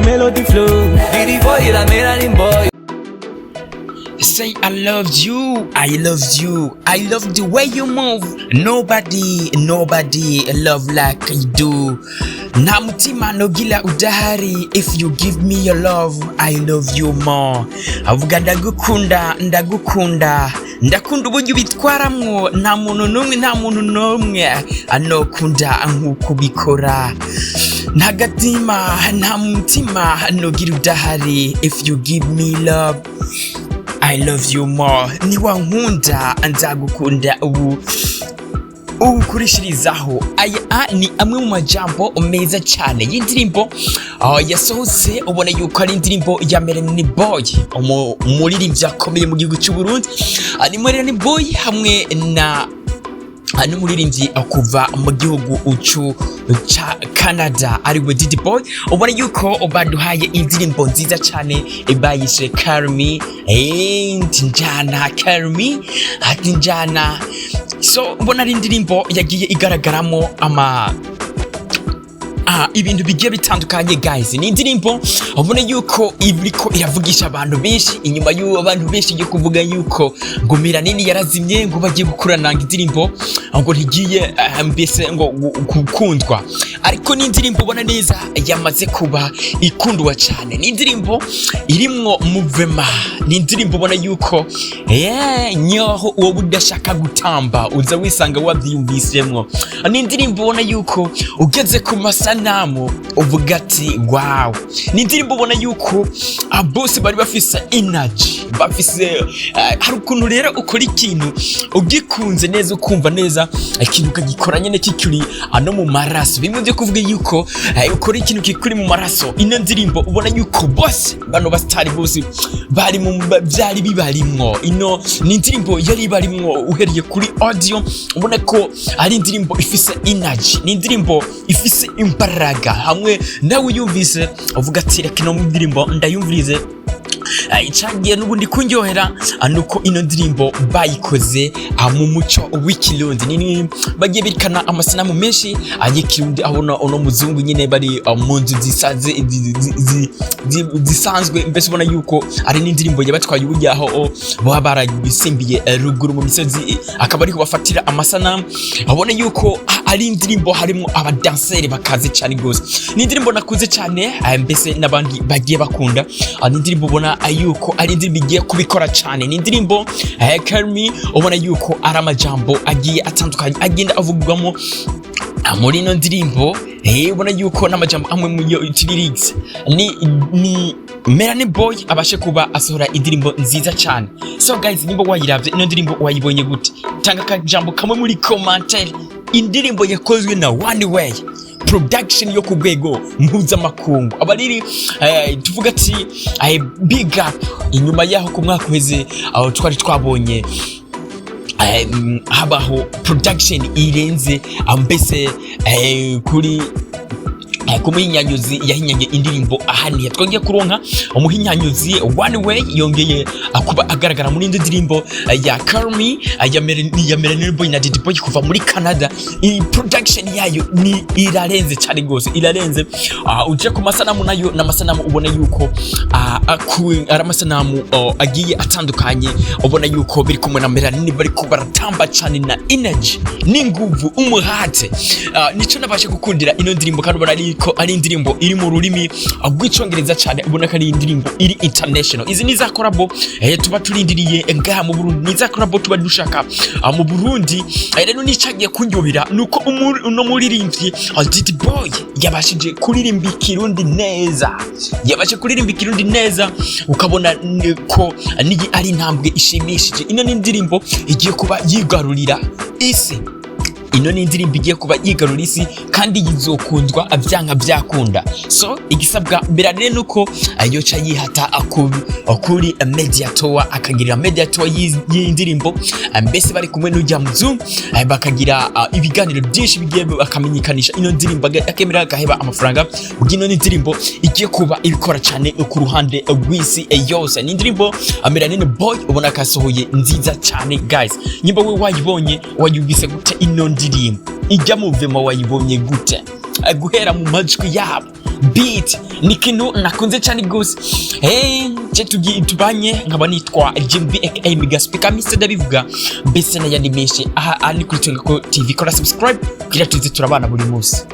Melody flow. Diddy boy, la melanin boy. Say I love you, I love you, I love the way you move. Nobody, nobody love like you do. Nta mutima nogira udahari. If you give me your love, I love you more. Avuga ndagukunda, ndagukunda, ndakunda uburyo ubitwaramwo. Nta muntu n'umwe, nta muntu n'umwe anokunda nk'uko ubikora. Nta gatima, nta mutima nogira udahari. If you give me love, I love you more. Niwankunda nzagukunda ubu ukurishirizaho. Aya ni amwe mu majambo meza cyane y'indirimbo yasohotse. Ubona yuko ari indirimbo ya Melanin Boy, umuririmbyi akomeye mu gihugu cy'u Burundi. Ni Melanin Boy hamwe na n'umuririmbyi kuva mu gihugu ucu ca Canada, ariwe Diddy Boy. Ubona yuko baduhaye indirimbo nziza cyane bayise Carry Me, njana, Carry Me, ati njana. So ubona ari indirimbo yagiye igaragaramo ama ibintu bigiye bitandukanye. Guys, ni indirimbo ubona yuko iriko iravugisha abantu benshi, inyuma y'uwo abantu benshi yo kuvuga yuko ngo Melanin yarazimye, ngo bagiye gukorana indirimbo ngo ntigiye mbese ngo gukundwa. Ariko ni indirimbo ubona neza yamaze kuba ikundwa cyane. Ni indirimbo irimwo movement, ni indirimbo ubona yuko nyaho uwo udashaka gutamba uza wisanga wabyiyumvisemwo. Ni indirimbo ubona yuko ugeze ku masanamu uvuga ati "Wow." Ni indirimbo ubona yuko bose bari bafise energy, bafise hari ukuntu rero ukora ikintu ugikunze neza, ukumva neza ikintu, ukagikora nyene kikuri no mu maraso, bimwe byo kuvuga yuko ukora ikintu kikuri mu maraso. Ino ndirimbo ubona yuko bose bano basitari bose bari mu byari bibarimwo. Ino ni indirimbo yari ibarimwo uhereye kuri audio, ubona ko ari indirimbo ifise energy, ni indirimbo ifise imbaraga, hamwe nawe uyumvise uvuga ati "Reka ino ndirimbo ndayumvirize." Icagiye n'ubundi kunryohera nuko ino ndirimbo bayikoze mu muco w'Ikirundi. Ni bagiye berekana amasanamu menshi y'ikirundi, abona uno muzungu nyine bari mu nzu zisaze zisanzwe. Mbese ubona yuko ari n'indirimbo yabatwaye uburyo aho baba barabisimbiye ruguru mu misozi, akaba ariho bafatira amasanamu. Abona yuko ari indirimbo harimo abadanseri bakaze cyane gose. Ni indirimbo nakuze cyane, mbese n'abandi bagiye bakunda. Ni indirimbo ubona yuko ari indirimbo igiye kubikora cyane. Ni indirimbo Carry Me, ubona yuko ari amajambo agiye atandukanye agenda avugwamo muri ino ndirimbo. Ubona yuko n'amajambo amwe mu yo lyrics ni Melanin Boy abashe kuba asohora indirimbo nziza cyane. So guys, nimba wayiravye ino ndirimbo, wayibonye gute? Tanga akajambo kamwe muri commentaire. Indirimbo yakozwe na One Way Production yo ku rwego mpuzamakungu. Abariri tuvuga ati big up. Inyuma yaho ku mwaka uheze aho twari twabonye habaho production irenze, mbese kuri ku muhinyanyuzi yahinyanye indirimbo ahaniye, twongeye kuronka umuhinyanyuzi One Way yongeye kuba agaragara muri indi ndirimbo ya Carry Me, ya Melanin Boy na Diddy Boy kuva muri Canada. Iyi production yayo ni irarenze cyane gose, irarenze. Uje ku masanamu nayo, n'amasanamu ubona yuko ari amasanamu agiye atandukanye. Ubona yuko biri kumwe na Melanin, bariko baratamba cyane na energy n'inguvu, umuhate. Nico nabashe gukundira ino ndirimbo. Kandi ubona ariko ari indirimbo iri mu rurimi rw'Icongereza cyane, ubona ko ari indirimbo iri international. Izi ni za collabo tuba turindiriye ngaha mu Burundi, ni za collabo tuba dushaka mu Burundi. Rero nicagiye kunyohera nuko uno muririmbyi Diddy Boy yabashije kuririmba Ikirundi neza, yabashe kuririmba Ikirundi neza, ukabona ko niyi ari intambwe ishimishije. Ino ni indirimbo igiye kuba yigarurira isi, ino ni indirimbo igiye kuba yigarura isi kandi yizokundwa byanka byakunda. So igisabwa mbere rero nuko yoca yihata kuri media tour, akagirira media tour y'iyi ndirimbo, mbese bari kumwe n'ujya muzungu, bakagira ibiganiro byinshi bigiye bakamenyekanisha ino ndirimbo, akemera agaheba amafaranga bw'ino ni indirimbo igiye kuba ibikora cyane ku ruhande rw'isi yose. Ni indirimbo Melanin Boy ubona kasohoye nziza cyane. Guys, nyimba we wayibonye, wayumvise gute ino ndirimbo ijya muvema? Wayibonye gute? Guhera mu majwi yabo. Beat ni ikintu nakunze cyane gose. Hey, je tugiye tubanye, nkaba nitwa Jim B aka Mega Speaker Mr. Ndabivuga mbese n'ayandi menshi. Aha ni kuri Twenga TV, kora subscribe kugira tuze turabana buri munsi.